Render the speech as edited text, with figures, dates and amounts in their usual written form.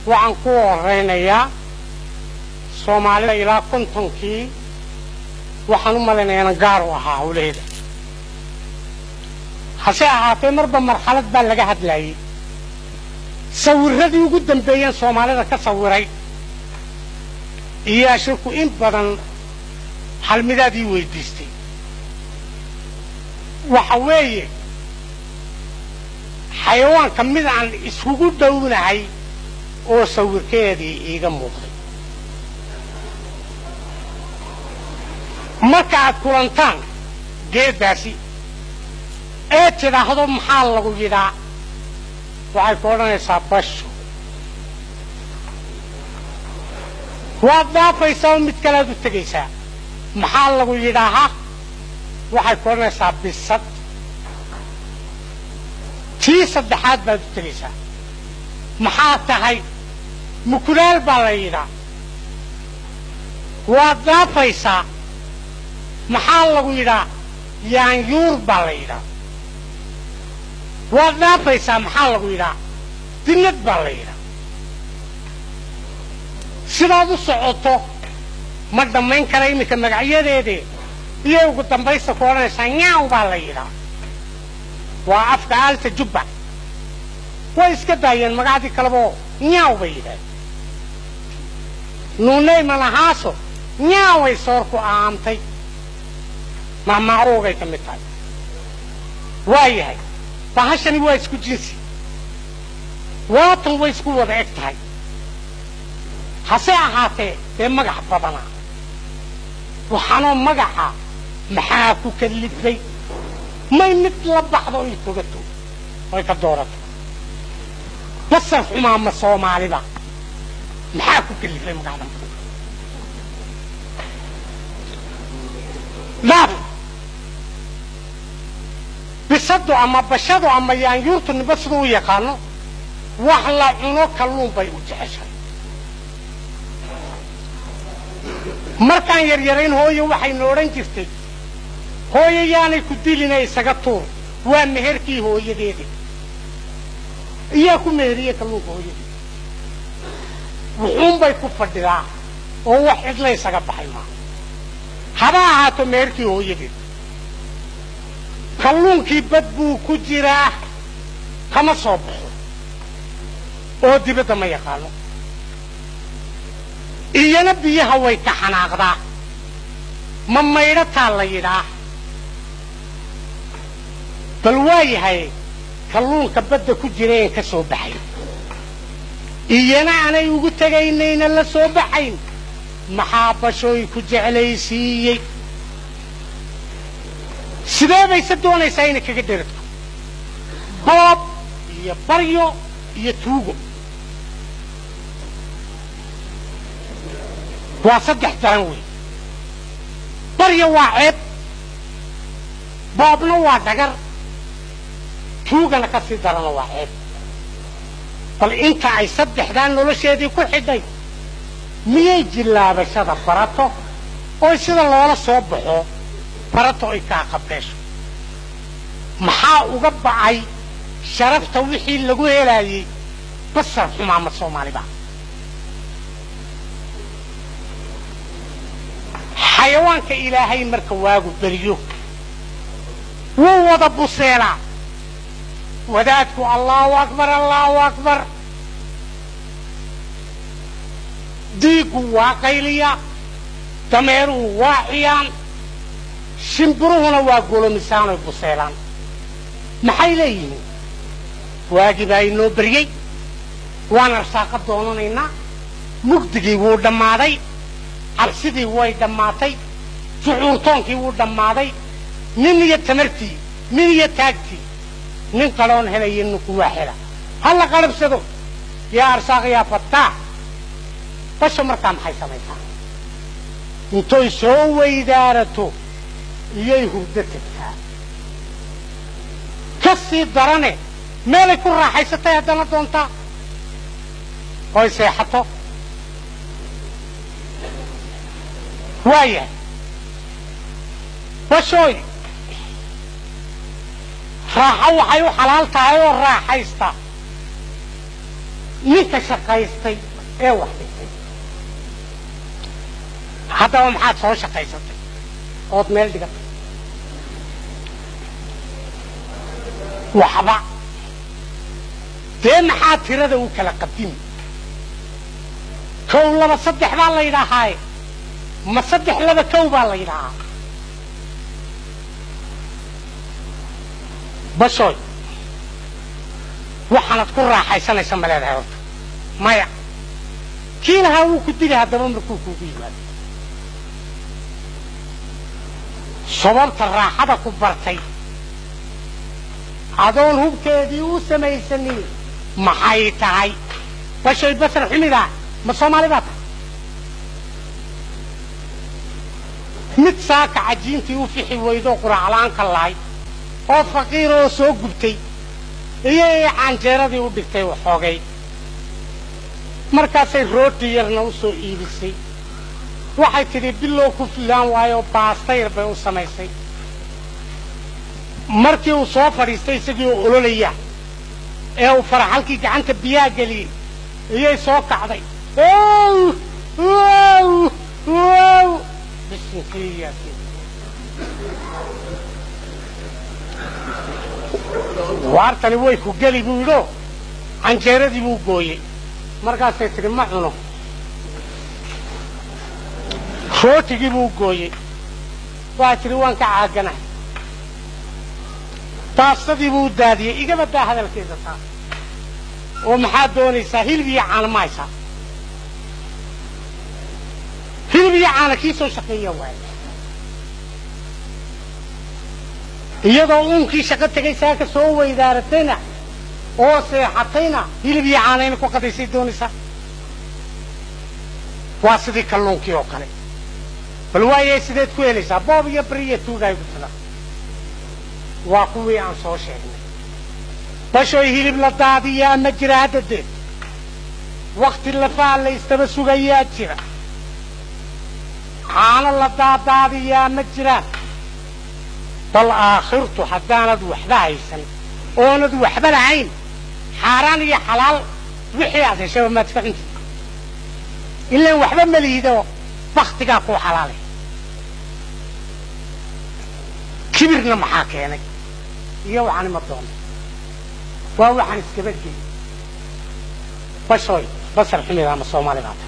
Waxaan ku horeynayaa Soomaalida ilaa 50kii. Waxaan u malaynayaa inaan gaar u ahaa hawlaheeda, hase ahaatee marba marxalad baa laga hadlayay. Sawiradii ugu dambeeyeen Soomaalida ka sawiray iyaa shirku in badan halmidaadii weydiistay. Waxa weeye xayawaanka mid aan iskugu dhownahay oo sawirkeedii iiga muuqday. Marka aad kulantaan geeddaasi ee tidhaahdo maxaa lagu yidhaa, waxay ku odhanaysaa basho. Waad dhaafaysaa oo mid kalead u tegaysaa. Maxaa lagu yidhaaha? Waxay ku odhanaysaa bisad. Tii saddexaad baad u tegaysaa. Maxaa tahay? Mukulaal baa la yidhaa. Waad dhaafaysaa. Maxaa lagu yidhaa? Yaanyuur baa la yidhaa. Waad dhaafaysaa. Maxaa lagu yidhaa? Dinad baa la yidhaa. Sidaad u socoto ma dhammayn kara iminka magacyadeedee, iyo ugu dambaysta ku odhanaysaa nyaaw baa la yidhaa. Waa afka aalta jubba, way iska daayeen magacdii kaleboo, nyaaw bay yidhahdeen. Nuunay malahaaso nyaaway soor ku aamtay, mahmaaruugay ka mid tahay. Waa yahay, bahashani waa isku jinsi, waatan way isku wada eg tahay, hase ahaatee dee magac badanaa. Waxaanoo magaca maxaa ku kallifay may mid la baxdo oy togato oy ka doorato? Basar xumaa ma Soomaaliba maxaa ku kallifay magacdan badan? Dhaaf bisadu ama bashadu ama yaanyuurtu, ninba siduu u yaqaano, wax la cuno kalluun bay u jeceshahay. Markaan yaryarayn hooyo waxaynu odhan jirtay, hooyo yaanay ku dilina isaga tuur, waa meherkii hooyadeeda. Iyaa ku meheriye kalluunka hooyadeeda? Wuxuunbay ku fadhidaa oo wax cidla isaga baxay maaha. Haba ahaato meherkii hooyadeed, kalluunkii bad buu ku jiraa, kama soo baxo oo dibadda ma yaqaano. Iyana biyaha way ka xanaaqdaa, ma maydhataa la yidhaa. Bal waa yahay, kalluunka badda ku jireen ka soo baxay, iyana aanay ugu tegaynayna la soo baxayn, maxaa bashooy ku jeclaysiiyey? Sidee bayse doonaysaa inay kaga dheragto? Boob iyo baryo iyo tuugo waa saddex daran wey. Baryo waa ceeb, boobna waa dhagar, tuugana ka sii darana waa ceeb. Bal inta ay saddexdaa nolosheedii ku xidhay miyay jillaabashada barato oy sida loola soo baxo barato oy kaa qabeesho? Maxaa uga ba'ay sharafta wixii lagu helaayey? Basar xumaa ma Soomaaliba? Xayawaanka Ilaahay marka waagu beriyo wuu wada buseelaa. Wadaadku Allahu akbar, Allahu akbar, diiggu waa qayliya, dameeruhu waa ciyaan, shimbiruhuna waa golomisaan oy buseelaan. Maxay leeyihiin? Waagii baa inoo beryey, waan arsaaqa doonanaynaa, mugdigii wuu dhammaaday, cabsidii way dhammaatay, suxuurtoonkii wuu dhammaaday, nin iyo tamartii, nin iyo taagtii, nin qadhoon helaya ninku waa hela, ha la qarabsado, yaa arsaaq yaa fattaax. Basho markaa maxay samaysaa? Intoy soo weydaarato iyay hurdo tagtaa. Ka sii darane meelay ku raaxaysatay haddana doontaa oy seexato. Waayahay, bashooy raaxo waxay u xalaal tahay oo raaxaysta Ninka shaqaystay ee wax dhigtay. Haddaba maxaad soo shaqaysatay ood meel dhigatay? Waxba. Dee maxaa tirada u kala qadimi? 1 2 3 baa la yidhaahaaye, ma 3 2 1 baa la yidhaahaa? Bashoy, waxaanad ku raaxaysanaysa ma leedahay horta? Maya. Kii lahaa wuu ku dili haddaba markuu kuugu yimaado. Sababta raaxada ku bartay adoon hubkeedii u samaysanin maxay tahay? Bashoy, basar xumidaa ma Soomaali baa tahay? Mid saaka cajiintii u fixi weydoo quraacla'aan ka lahay oo faqiir oo soo gubtay iyo canjeeradii u dhigtay waxoogay, markaasay rooti yarna u soo iibisay. Waxay tidhi bilow ku filaan waayo, baasta yar bay u samaysay. Markii uu soo fadhiistay isagii oo ololaya ee uu faraxalkii gacanta biyaha geliyey, iyay soo kacday. Ow ow ow, bisinkiiyaasi waartani way ku geli buu yidhoo canjeeradii buu gooyey. Markaasay tidhi ma cuno. Rootigii buu gooyey. Waxay tidhi waan ka caaganahay. Baastadii buu daadiyey. Igaba daa hadalkeeda taas. Oo maxaad doonaysaa? Hilib iyo caano ma haysaa? Hilib iyo caano kii soo shaqeeya waaye. Iyadoo uunkii shaqo tegay saaka soo weydaaratayna oo seexatayna hilib iyo caano ina ku qadaysay doonaysaa. Waa sidii kalluunkii oo kale. Bal waayee sideed ku helaysaa? Boob iyo beri iyo tuugaay ku filan. Waa kuwii aan soo sheegnay. Bashoy, hilib la daadiyaa ma jira hadda deed. Wakti lafaa la istaba sugayaa jira. Caano la daadaadiyaa ma jiraan. Bal aakhirtu haddaanad waxba haysan oonad waxba lahayn, xaaraan iyo xalaal wixii aad heshaba maad iska cunti. Ilaan waxba ma liidoo baktigaa kuu xalaalay. Kibirna maxaa keenay? Iyo waxaan ima doono waa waxaan iskaba gey. Bashoy, basar xumida ama Soomaali baa tahay?